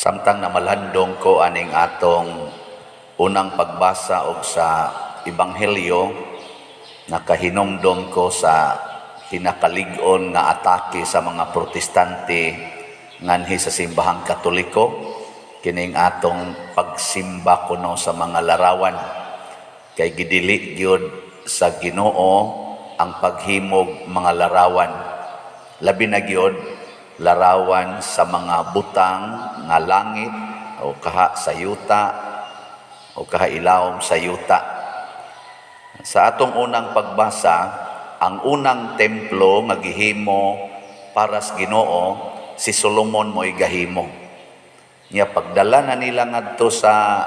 Samtang namalandong ko aning atong unang pagbasa og sa Ebanghelyo, nakahinumdom ko sa pinakalig-on nga atake sa mga Protestante nganhi sa Simbahang Katoliko, kining atong pagsimba kuno sa mga larawan, kay gidili gyud sa Ginoo ang paghimog mga larawan, labi na gyud larawan sa mga butang nga langit o kaha sa yuta o kaha ilawom sa yuta. Sa atong unang pagbasa, ang unang templo nga gihimo para sa Ginoo, si Solomon mo'y gahimo. Nya pagdala na nila ngadto sa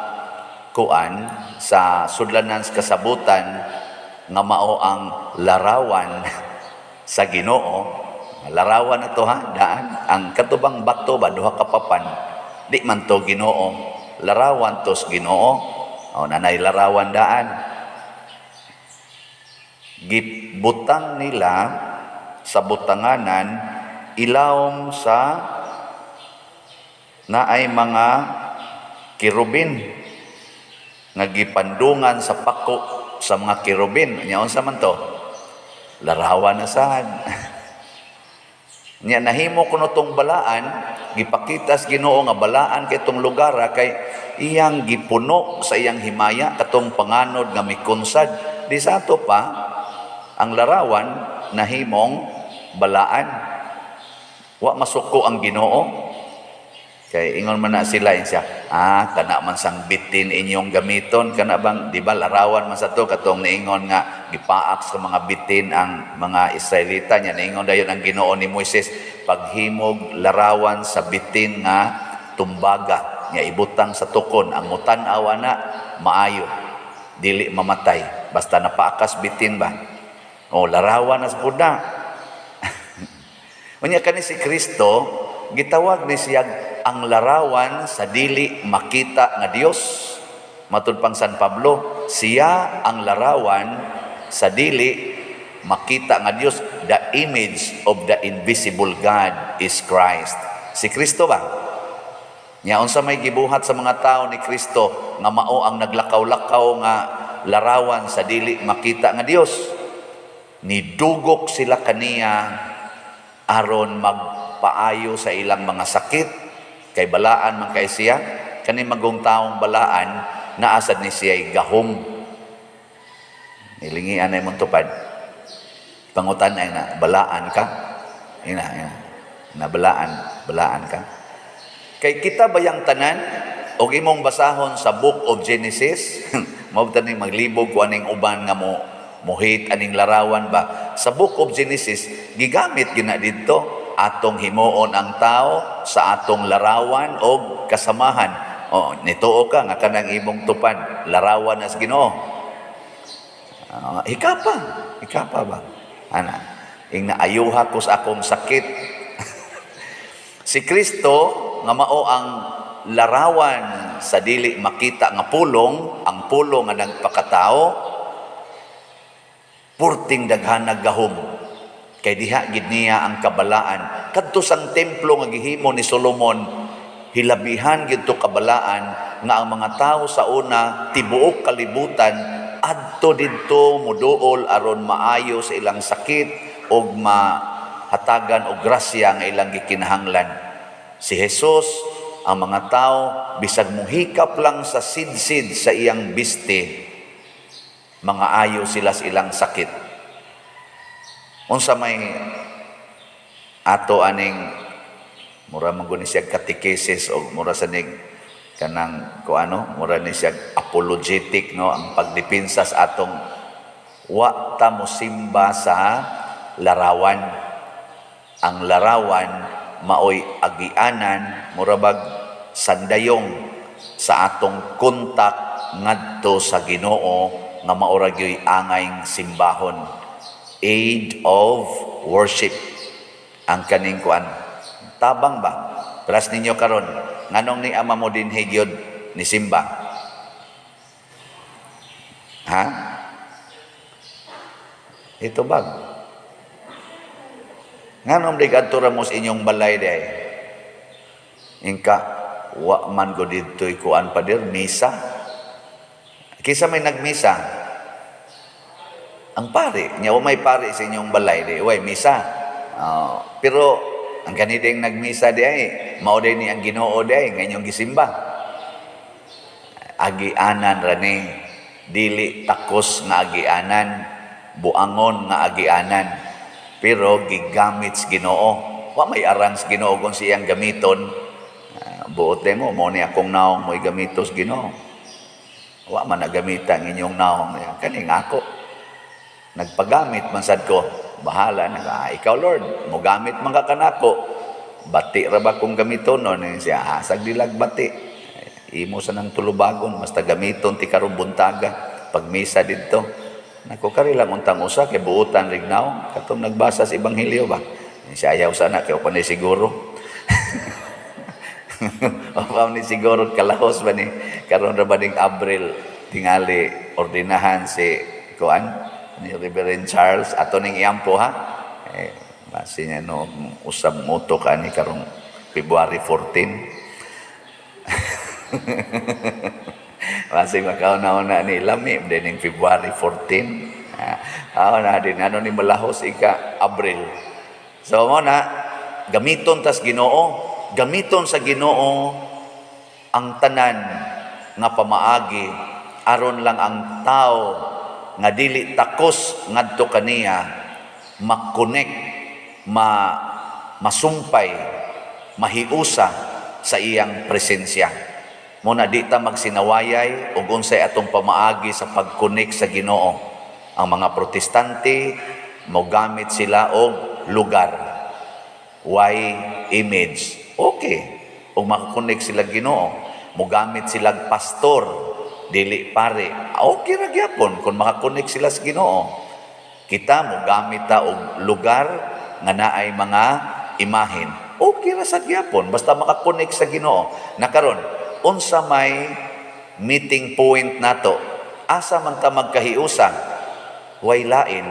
kuan, sa sudlanan sa kasabutan nga mao ang larawan sa Ginoo. Larawan na to ha, daan. Ang katubang bato ba, duha ka papan, di man to Ginoo. Larawan to sa Ginoo. O, nanay larawan daan. Gibutang nila sa butanganan ilawom sa naay mga kerubin nga gipandungan sa pako sa mga kerubin. Nya unsa man to? Larawan na sad. Nya nahimo kuno tong balaan, gipakita sa Ginoo nga balaan kay tong lugar kay iyang gipuno sa iyang himaya katong panganod nga mikunsad. Di sa ato pa ang larawan nahimong balaan. Wa masuko ang Ginoo. Kay ingon man na sila siya, kana man sang bitin inyong gamiton, kana bang, di ba, larawan man sa to katong niingon nga gipaak sa mga bitin ang mga Israelita. Nya niingon dayon ang Ginoo ni Moises, paghimog larawan sa bitin nga tumbaga, nya ibutang sa tukon, ang mutan-aw na maayo, dili mamatay basta napaakas bitin ba. O, larawan na sa pud na. Unya kani si Kristo, gitawag ni siya ang larawan sa dili makita nga Dios. Matud pang San Pablo, siya ang larawan sa dili makita nga Dios. The image of the invisible God is Christ. Si Kristo ba? Nya unsa may gibuhat sa mga tao ni Kristo nga mao ang naglakaw-lakaw nga larawan sa dili makita nga Dios? Nidugok sila kaniya aron magpaayo sa ilang mga sakit, kay balaan man kay siya. Kani magong taong balaan, naasad ni siya gahom. Nilingian na imong tupad, pangutan ay na balaan ka, ina ina na balaan, balaan ka. Kay kita bayang tanan og imong basahon sa Book of Genesis, mao ni maglibog ko aning uban nga mo muhit aning larawan ba. Sa Book of Genesis, gigamit gina didto, atong himuon ang tao sa atong larawan og kasamahan. O, nituo ka nga kanang imong tupad larawan as Ginoo? Hikapa, hikapa ba ana, ing naayuha ko sa akong sakit. Si Kristo nga mao ang larawan sa dili makita nga pulong, ang pulong nga nagpakatao, purting daghan gahom kay diha gid niya ang kabalaan. Kadto sang templo nga gihimo ni Solomon, hilabihan gid to kabalaan nga ang mga tao sa una, tibuok kalibutan, adto didto muduol aron maayo sa ilang sakit og mahatagan og grasya nga ilang gikinahanglan. Si Jesus, ang mga tao bisag muhikap lang sa sidsid sa iyang biste, mga ayo sila sa ilang sakit. Unsa may ato aning mura man guni siya catechesis o mura sa nig kanang ko ano, mura ni siya apologetic, no, ang pagdepensa sa atong wa ta mo simba sa larawan. Ang larawan maoy agianan, mura bag sandayong sa atong kontak ngadto sa Ginoo nga maora gyoy angay simbahon, aid of worship ang kaning kuan, tabang ba. Pras ninyo karon, nganong ni ama mo dinhi gyud ni simba, ha? Ito bag, nganong di kadto ra mo sa inyong balay day ingka? Wa man ko didto'y kuan, pader, misa. Kinsa may nagmisa? Ang pare. Nya wa may pare sa inyong balay, di way misa. Pero ang kanideng nagmisa di ay mao day ni ang Ginoo di ay nga inyong gisimba. Agianan ra ni, dili takos nga agianan, buangon nga agianan, pero gigamit sa Ginoo. Wa may arang sa Ginoo kung siyang gamiton. Buot mo mo ni akong naong mo'y gamitos Ginoo. Wa man nagamita ang inyong naong. Kaning ako nagpagamit man sad ko, bahala na ka. Ikaw, Lord, mo gamit man ka kanako, bati ra ba kung gamiton no ni siya? Hasag dilag bati, imo sa nang tulubagon, basta gamiton ti karong buntaga pagmisa didto nako. Kari lang untang usa kay buotan rig naong katong nagbasa sa ebanghelyo ba. Siya ayaw sana kay upan ni siguro. Upan ni siguro kalahos ba ni karon ra ba ning Abril tingali ordinahan si kuan ni Reverend Charles ato ning iampo ha. Eh, basi niya no usab moto ka ni karong February 14. Basi makauna-una ni lami din ning February 14. Na din ano ni malahos ika Abril. So mo na gamiton tas Ginoo, gamiton sa Ginoo ang tanan nga pamaagi aron lang ang tao nga dili takos ngadto kaniya makonek, masumpay, mahiusa sa iyang presensya. Mo na di ta magsinawayay ug unsay atong pamaagi sa pagkonek sa Ginoo. Ang mga Protestante mogamit sila og lugar. Why image? Okay. Ug makakonek sila Ginoo, mogamit sila pastor, dili pare. Okay ra gyapon kung makakonek sila sa Ginoo. Kita mogamit ta og lugar nga naay mga imahen. Okay ra sad gyapon basta makakonek sa Ginoo. Na karon, unsa may meeting point nato? Asa man ta magkahiusa? Way lain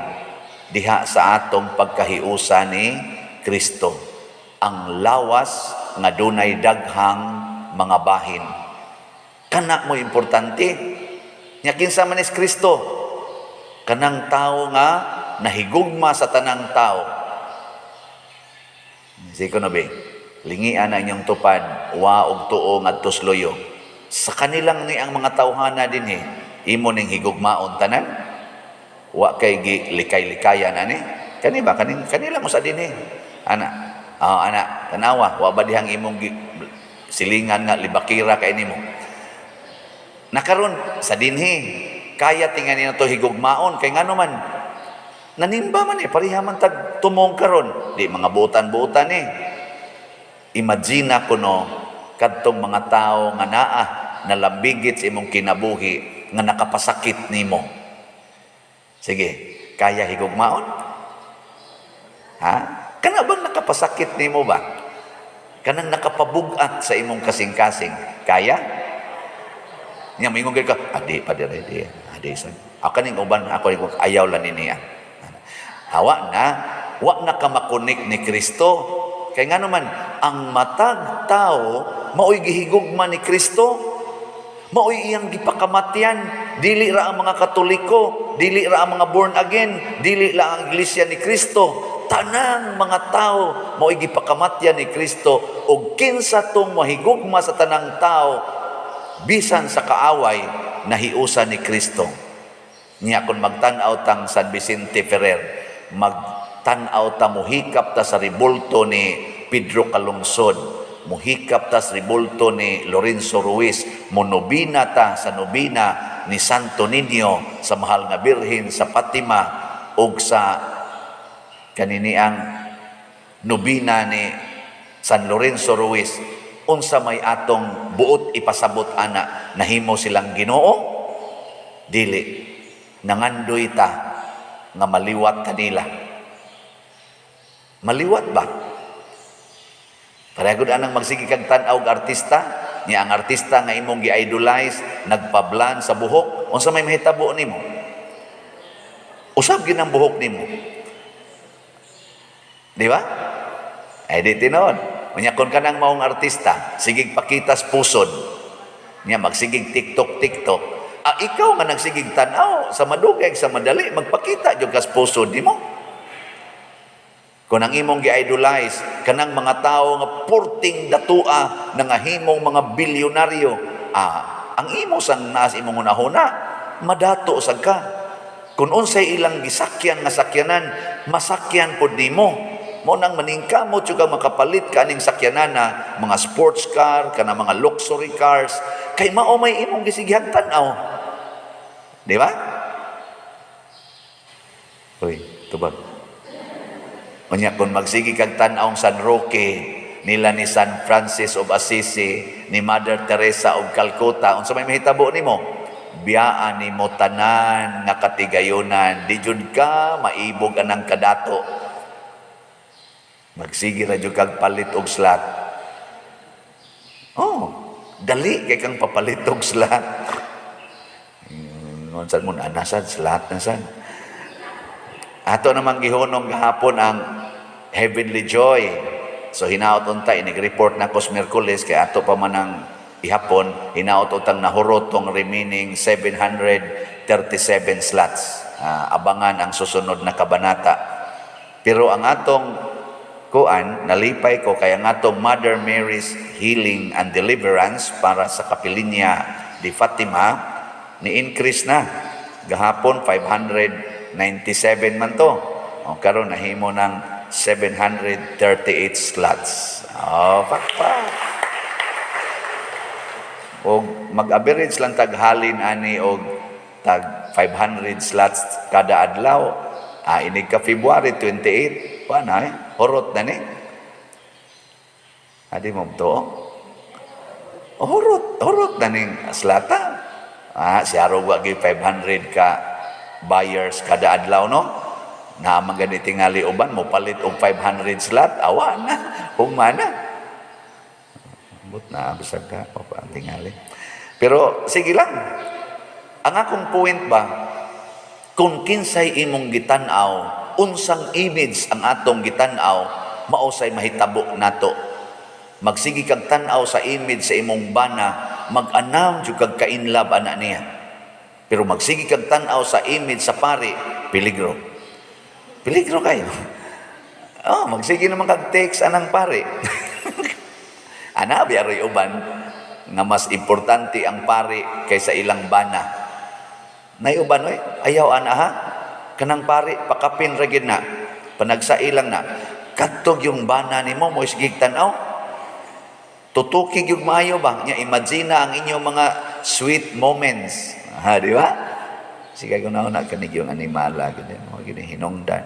diha sa atong pagkahiusa ni Kristo. Ang lawas nga dunay daghang mga bahin. Kana mo importante. Nya kinsa man is Kristo? Kanang tao nga nahigugma sa tanang tao. Sige ko na be, lingian na inyong tupad, wa og tuo ngadto sa luyo. Sa kanilang ni ang mga tawhana dinhi, imo ning higugmaon tanan. Wa kay gi likay-likayan ani. Kani ba kaning kanila mo sa dinhi. Ana, ana, tanawa, wa ba dihang imong silingan nga libakira kay nimo? Nakaron sa dinhi, kaya tingani na to higugmaon kay ngano man nanimba man eh, pareha man tag tumong karon, di mga butan-butan eh. Imagine kuno kadtong mga tao nga naa nalambigit sa imong kinabuhi nga nakapasakit nimo. Sige, kaya higugmaon? Ha? Kana bang nakapasakit nimo ba? Kanang nakapabugat sa imong kasing-kasing, kaya? Nya moingon ka, adi pa dire di, adi sa. Ako kaning uban ako ayaw lang ni niya. Hawa na, wa na ka makonek ni Kristo. Kay ngano man ang matag tao maoy gihigugma ni Kristo. Maoy iyang gipakamatyan. Dili ra ang mga Katoliko, dili ra ang mga born again, dili lang ang Iglesia ni Kristo. Tanang mga tao maoy gipakamatyan ni Kristo ug kinsa tong mahigugma sa tanang tao bisan sa kaaway, nahiusa ni Kristo. Niya kung magtan-aw tang San Vicente Ferrer, magtan-aw ta, muhikap ta sa rebulto ni Pedro Calungsod, muhikap ta sa rebulto ni Lorenzo Ruiz, monobina ta sa nobina ni Santo Niño, sa Mahal nga Birhen sa Fatima ug sa kaniniang nobina ni San Lorenzo Ruiz, unsa may atong buot ipasabot ana? Nahimo silang Ginoo? Dili. Nangandoy ta nga maliwat kanila. Maliwat ba? Pareho gud anang magsige kag tan-aw og artista, niya ang artista nga imong gi-idolize nagpablan sa buhok, unsa may mahitabo nimo? Usab gid ang buhok nimo. Di ba? Ay di tinuod. Unya kung kanang maong artista, sigig pakitas pusod. Nya magsigig TikTok TikTok. Ah, ikaw nga nagsigig tan-aw sa madugay, sa madali magpakita jud kas pusod nimo. Kung ang imong gi-idolize kanang mga tawo nga purting datua, nangahimong mga bilyonaryo, ah, ang imo sang naas imong hunahuna, madato sad ka. Kung unsay ilang gisakyan nga sakyanan, masakyan pod nimo. Mo nang maningkamot jud ka makapalit ka aning sakyanan na mga sports car, kana mga luxury cars, kay mao may imong gisigihang tan-aw. Di ba? Uy, tubag. Unya kung magsige kag tan-aw San Roque nila ni San Francis of Assisi, ni Mother Teresa of Calcutta, unsa may mahitabo nimo? Biyaan nimo tanan nga katigayunan, di jud ka maibog anang kadato. Magsige ra jud kag palit og slot. Oh, dali kay kang papalit og slot. Unsa mo na sad slot na sad. Ato namang gihunong gahapon ang Heavenly Joy. So hinaot unta inig-report na ko sa Miyerkules kay ato pa man ang ihapon, hinaot untang nahurot tong remaining 737 slots. Abangan ang susunod na kabanata. Pero ang atong kuan, nalipay ko kay ang atong Mother Mary's Healing and Deliverance para sa Kapilinya di Fatima ni increase na. Gahapon 597 man to. O karon nahimo ng 738 slots. Oh, pakpak. Og mag-average lang taghalin ani og tag 500 slots kada adlaw. Ah, inig ka February 28, pa na eh, hurot na ni. Adi mo to? Hurot, hurot na ning slota. Ah, si Arog wagi 500 ka buyers kada adlaw, no? Na man gani tingali uban mo palit og 500 slot, awa na, huma na. Ambot na bisag ka pa pa tingali. Pero sige lang. Ang akong point ba, kung kinsay imong gitan-aw, unsang image ang atong gitan-aw, mao say mahitabo nato. Magsige kag tan-aw sa image sa imong bana, mag-anam jud kag kainlove ana niya. Pero magsige kag tan-aw sa image sa pari, peligro. Peligro kayo. Oh, magsige naman kag text anang pari. Ana biyaroy uban nga mas importante ang pari kaysa ilang bana. Nay uban oy, ayaw ana ha. Kanang pari pakapin ra gyud na. Panagsailang na. Kadtog yung bana nimo mo sige tan-aw. Tutuki gyud maayo ba? Nya imagine ang inyong mga sweet moments. Ha, di ba? Sige ko na na kanig yung animala gid mo gini hinungdan.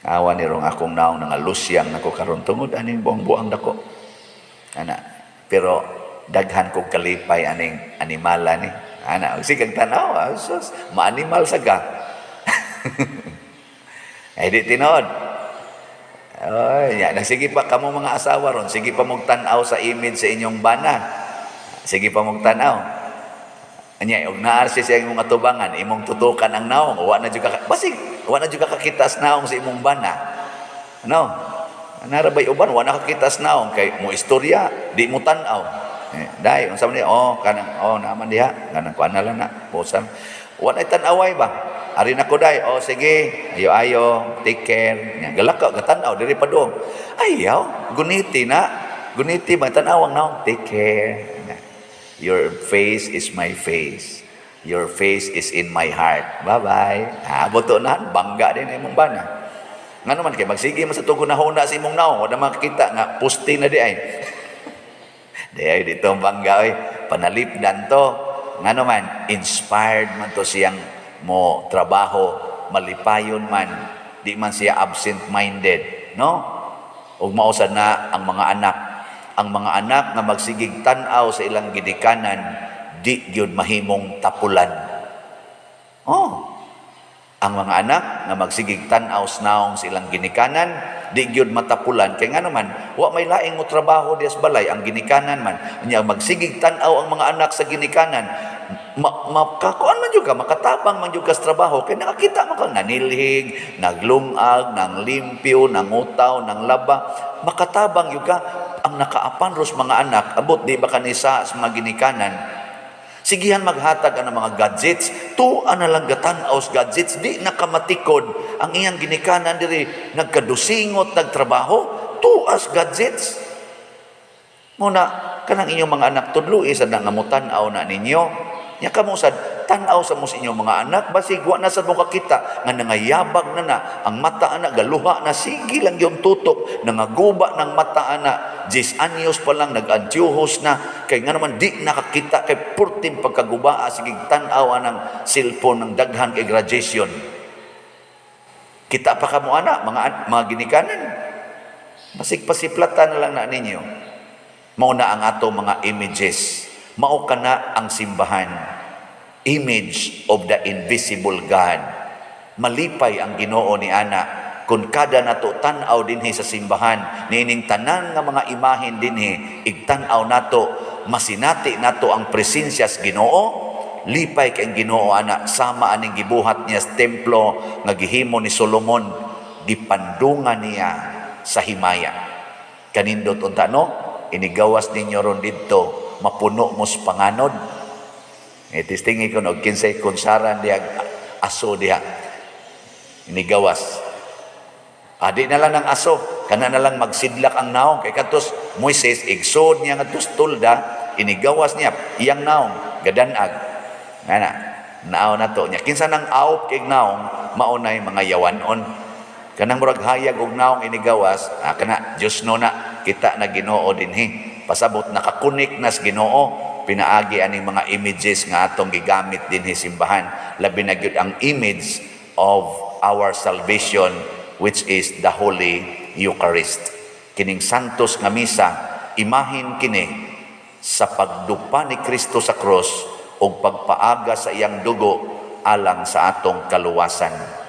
Awa ni rong akong naong nga lusyang nako karon tungod aning buang-buang dako. Ana, pero daghan kog kalipay aning animala ni. Ana, sige kag tan-aw, ah, sus, maanimal sa ka. Eh di tinuod. Ay, ya, sige pa kamo mga asawa ron, sige pa mong tan-aw sa image sa inyong bana. Sige pa mong tan-aw. Anya, og naa siya sa imong atubangan, imong tutukan ang naong, wa na jud ka basig, wa na jud ka kakita sa naong sa imong bana. Ano? Nara bay uban wa na kakita sa naong kay mo istorya, di mo tan-aw. Eh, dai unsa man ni, oh kanang, oh naman diha, kanang kuan na lang na, busan. Wa na tan-away ba? Ari na ko dai, oh sige, ayo ayo, take care. Nya galak ka gatan-aw diri pa doon. Ayaw, guniti na. Guniti ba tan-awang naong, take care. Your face is my face. Your face is in my heart. Bye-bye. Ah, buto na, bangga din imong bana. Ngano man kay magsige man sa tugon na huna sa imong naong, wala makakita nga pusti na di ay. Di ay dito ang bangga oy, panalipdan to. Ngano man inspired man to siyang mo trabaho, malipayon man, di man siya absent-minded, no? Ug mao sad na ang mga anak. Ang mga anak nga magsigig tan-aw sa ilang gidikanan, di gyud mahimong tapulan. Oh. Ang mga anak nga magsigig tan-aw sa naong sa ilang ginikanan, di gyud matapulan kay ngano man wa may laing mo trabaho diya sa balay ang ginikanan man. Nya magsigig tan-aw ang mga anak sa ginikanan, Makakuan man jud ka, makatabang man jud ka sa trabaho kay nakakita man ka nanilhig, naglungag, nanglimpyo, nangutaw, nanglaba, makatabang jud ka. Ang nakaapan ros mga anak, abot di ba kanisa sa mga ginikanan, sigihan maghatag ang mga gadgets, tuwa na lang gatan-aw sa gadgets, di nakamatikod ang iyang ginikanan diri nagkadusingot nagtrabaho, tuas gadgets. Muna kanang inyong mga anak, tudloi sad na nga motan-aw na ninyo. Nya kamo sad, tan-aw sa mo sa inyong mga anak, basig wa na sad mo kakita nga nangayabag na na ang mata ana, galuha na, sige lang yung tutok, nangaguba ng mata ana, 10 anyos pa lang nag-antiyohos na, kay nga naman di nakakita kay purting pagkaguba, sige tan-aw anang cellphone ng daghan kay graduation. Kita pa kamo ana, mga ginikanan. Basig pasiplatan na lang na ninyo. Mao na ang ato mga images. Mao kana ang simbahan. Image of the invisible God. Malipay ang Ginoo ni ana kung kada nato tan-aw dinhi sa simbahan, niining tanan nga mga imahen dinhi, igtan-aw nato, masinati nato ang presensya sa Ginoo. Lipay kay ang Ginoo ana, sama aning gibuhat niya sa templo nga gihimo ni Solomon, gipandungan niya sa himaya. Kanindot unta, no? Inigawas ninyo ron didto, mapuno mo sa panganod. E testingi ko no, kinsay kunsaran diha aso diha. Inigawas. Adi na lang ng aso, kana na lang magsidlak ang naong kay katos Moises igsod niya ngadto sa tolda, inigawas niya iyang naong gadanag. Ana, naaw na to niya. Kinsa nang awp kay naong, mao nay mga yawanon. Kanang murag hayag og naong inigawas, kana Dios no na kita na Ginoo dinhi. Pasabot nakakunik nas Ginoo pinaagi aning mga images nga atong gigamit dinhi simbahan. Labi na gyud ang image of our salvation, which is the Holy Eucharist. Kining Santos nga Misa, imahin kini sa pagdupa ni Kristo sa krus ug pagpaaga sa iyang dugo alang sa atong kaluwasan.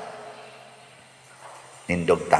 Nindog ta.